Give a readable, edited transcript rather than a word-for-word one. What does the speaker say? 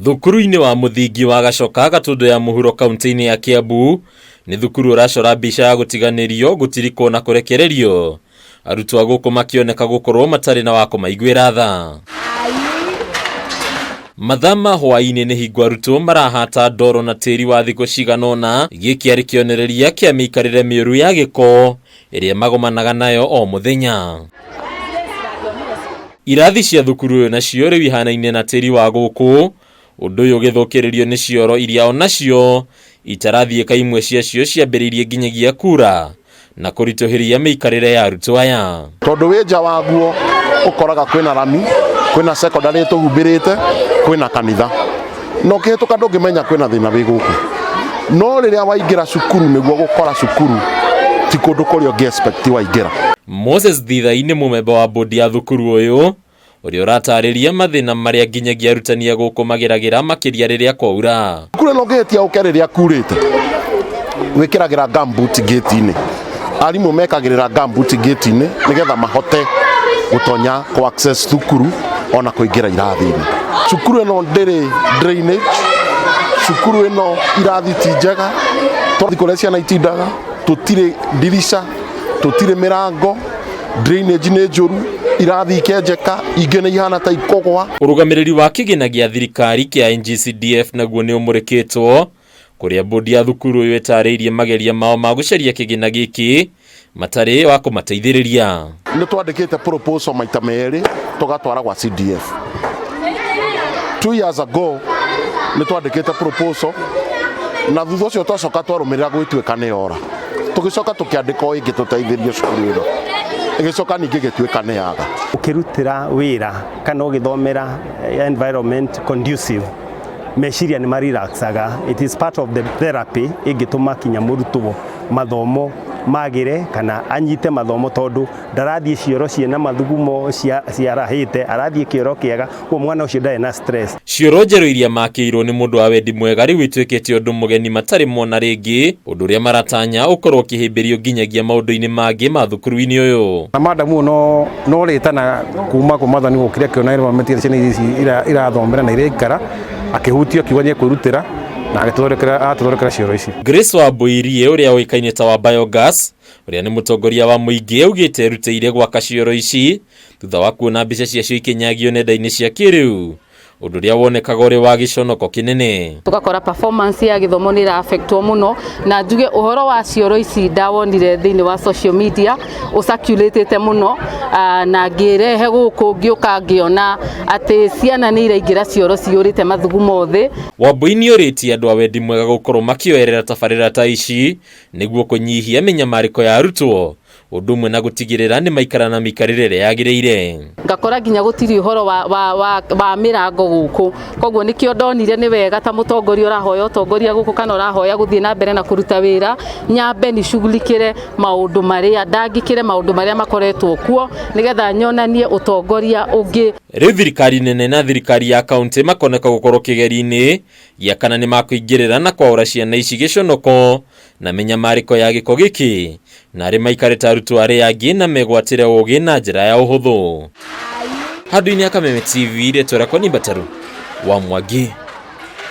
Thukuru-inĩ wa mũthingi wa Gacoka Gatũndũ ya Mũhuro kaunti-inĩ ya Kiambu nĩ thukuru ũracora mbica ya gũtiganĩrio, gũtirikwo na kũrekererio. Arutwo a gũkũ makĩoneka gũkorwo matarĩ na wa kũmaiguĩra tha. Mathaa ma hwaĩ-inĩ nĩ hingo arutwo marahata ndoro na tĩri wa thikũ cigana ũna. Gĩkĩ arĩ kĩonereria kĩa mĩikarĩre mĩũru ya gĩko ĩrĩa magomanaga nayo o mũthenya. Irathi cia thukuru ũyũ nacio rĩu ihanaine na tĩri wa gũkũ, ũndũ ũyũ ũgĩthũkĩrĩrio nĩ cioro iria onacio itarathiĩka imwe ciacio ciambĩrĩirie nginyagia kura na kũritũhĩria mĩikarĩre ya arutwo aya. Tondũ wĩ nja waguo ũkoraga kwĩna rami, kwĩna secondary ĩtũhumbĩrĩte, kwĩna kanitha. Na ũkĩhĩtũka ndũngĩmenya kwĩna thĩna wĩ gũkũ. No rĩrĩa waingĩra cukuru nĩguo gũkora cukuru ti kũndũ kũrĩa ũngĩ expect waingĩra. Moses Thithai nĩ mũmemba wa bodi ya thukuru ũyũ ũrĩa ũratarĩria mathĩna marĩa nginyagia arutani a gũkũ mageragĩra makĩria rĩrĩa kwaura. Cukuru ĩno ũngĩhĩtia ũke rĩrĩa kurĩte wĩkĩragĩra gumboot gate-inĩ. Arimũ mekagĩrĩra gumboot gate-inĩ nĩgetha mahote gũtonya kũ access thukuru ona kũingĩra irathi-inĩ. Cukuru ĩno ndĩrĩ drainage, cukuru ĩno irathi ti njega, tondũ kũrĩa ciana itindaga tũtirĩ ndirica, tũtirĩ mĩrango, drainage nĩ njũru, irathi ikenjeka, ingĩ nĩ ihana ta ikũgwa. Ũrũgamĩrĩri wa kĩgĩna gĩa thirikari kĩa NGCDF naguo nĩ ũmũrĩkĩtwo kũrĩa bodi ya thukuru ũyũ ĩtarĩirie mageria mao ma gũcaria kĩgĩna gĩkĩ matarĩ wa kũmateithĩrĩria. Nĩ twandĩkĩte proposal maita merĩ tũgatwara gwa CDF. 2 years ago nĩ twandĩkĩte proposal na thutha ũcio twacoka twarũmĩrĩra gwĩtuĩka nĩ yora. Tũgĩcoka tũkĩandĩka o ĩngĩ tũteithĩrio cukuru ĩno. Ĩgĩcoka ningĩ ĩgĩtuĩka nĩ yaga. Ũkĩrutĩra wĩra kana ũgĩthomera environment conducive meciria nĩ marelaxaga. It is part of the therapy ĩngĩtũma kinya mũrutwo mathomo magĩre kana anyite mathomo tondũ ndarathiĩ cioro ciĩna mathugumo ciarahĩte, arathiĩ kĩoro kĩega, koguo mwana ũcio ndarĩ na stress. Cioro njerũ iria makĩirwo nĩ mũndũ wa wendi mwega rĩu ituĩkĩte ũndũ mũgeni matarĩ mona rĩngĩ, ũndũ ũrĩa maratanya ũkorwo ũkĩhĩmbĩrio nginyagia maũndũ-inĩ mangĩ ma thukuru-inĩ ũyũ. Na madamu ũyũ no rĩtana kuma kwĩ mwathani gũkire akĩona environment ĩrĩa ciana ici irathomera na iraikara, akĩhutio akiuga nĩ ekwĩrutĩra na agĩtũthondekera cioro ici. Grace Wambũirie ũrĩa ũĩkaine ta wa Biogas, ũrĩa nĩ mũtongoria wa mũingĩ augĩte erutĩire gwaka cioro ici thutha wa kuona mbica ciacio ikĩnyagio nenda-inĩ cia kĩrĩu, ũndũ ũrĩa wonekaga ũrĩ wa gĩconoko kĩnene. Tũgakora performance ya gĩthomo nĩ ĩra-affectwo mũno, na njuge ũhoro wa cioro ici ndawonire thĩinĩ wa social media ũcirculate mũno, na ngĩrehe gũkũ ngĩũka ngĩona atĩ ciana nĩ iraingĩra cioro ciyũrĩte mathugumo thĩ. Wambui nĩ orĩtie andũ a wendi mwega gũkorwo makĩoerera tabarĩra ta ici nĩguo kũnyihia mĩnyamarĩko ya arutwo, ũndũ ũmwe na gũtigĩrĩra nĩ maikara na mĩikarĩre ĩrĩa yagĩrĩire. Ngakora nginya gũtirĩ ũhoro wa mĩrango gũkũ, koguo nĩkĩo ndonire nĩ wega ta mũtongoria ũrahoya ũtongoria gũkũ kana ũrahoya gũthiĩ na mbere na kũruta wĩra, nyambe nicugurikĩre maũndũ marĩa ndangĩkĩre maũndũ marĩa makoretwo kuo nĩgetha nyonanie ũtongoria ũngĩ. Rĩu thirikari nene na thirikari ya kaunti makoneka gũkorwo kĩgeri-inĩ gĩa kana nĩ makũingĩrĩra na kwaũra ciana ici gĩconoko na mĩnyamarĩko ya gĩko gĩkĩ, na arĩ maikare ta arutwo arĩa angĩ na megwatĩre ũũgĩ na njĩra ya ũhũthũ. Handũ-inĩ ha Kameme TV, rĩtwa rĩakwa nĩ Mbataru wa Mwangi.